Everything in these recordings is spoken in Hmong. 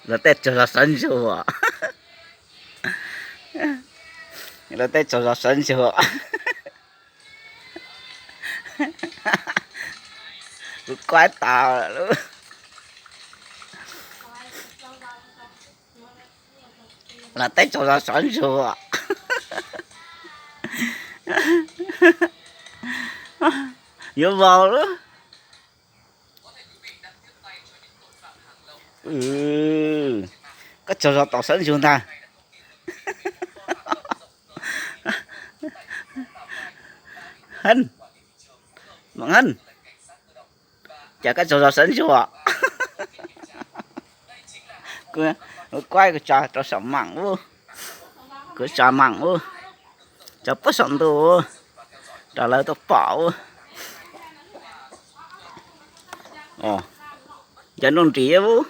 Lawv tej tsaug zog sawv ntsug. Lawv tej tsaug zog sawv ntsug. Kuv kuaib tas lawm. Lawv tej tsaug zog sawv ntsug. Yuav vau lawm. Koj tsaug zog tau sawv ntsug ntag. Hej, Maam Hej, cas koj tsaug zog sawv ntsug? Kuv kuaib kuv tso rau saum Maam ub, kuv tso Maam ub, tso puag saum ntuj ub, rau lawv tuaj pom ub. Cov nuj nris ub.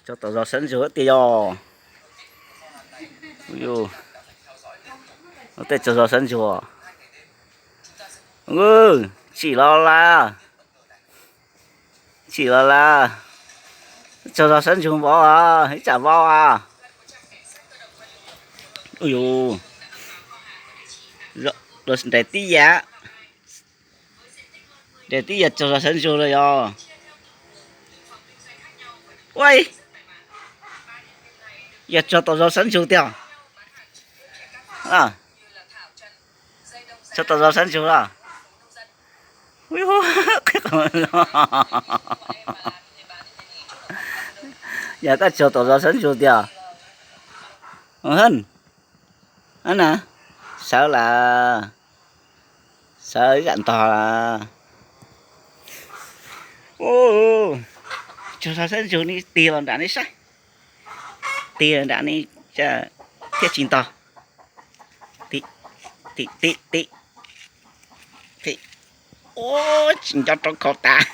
Tsaug tau zog sawv ntsug tiag yog. Tej tsaug zog sawv ntsug. Tsim los lawm. Tsim los lawm. Tsaug zog sawv ntsug vauv os, ib tsam vau os. Nres tib yam. Nres tib yam tsaug zog sawv ntsug los yog. Ua, yog tsaug tau zog sawv ntsug tiag. Tsaug tau zog sawv ntsug los. Yog koj tsaug tau zog sawv ntsug tiag. Hej, na, sawv lawm, sawv ib yam ntog lawm. Tsaug zog sawv ntsug, nej tig los nram nej saib, tig los nram nej thiaj tsis ntog. Tim, tim, tim, tim. Ua, tsis nco rau khau tas.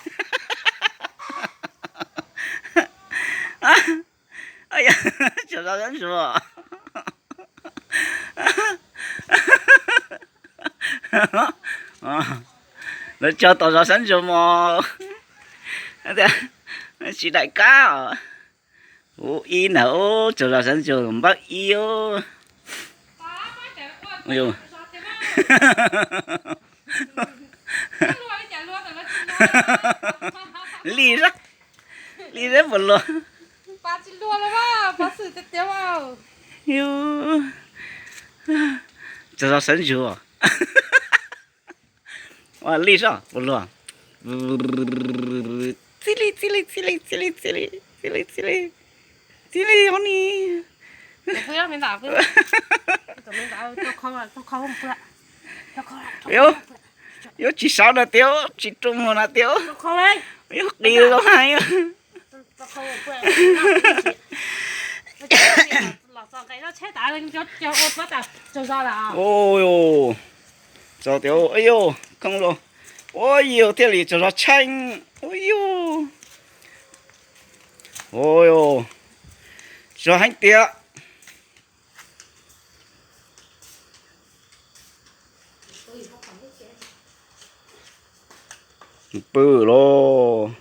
Tsaug zog sawv ntsug. Lawv tsaug tau zog sawv ntsug mog. Tsis daim kab os. Ub, ib ntawd ub, tsaug zog sawv ntsug npawb ib ub. Lij, lij zeb puas luag. Tsaug zog sawv ntsug. Ua lij zog puas luag. Txij li, txij li, txij li, txij li, txij li, txij li, txij li, txij li os ni. Yuav tsis sawv na tiag, tsis rua muag na tiag, yuav qis zoo hais. Txog tias, ua yus, koob los, ua yus thiaj li tsaug zog tsheej, ua yus, ua yus, tsaug zog heev tiag. Pw los.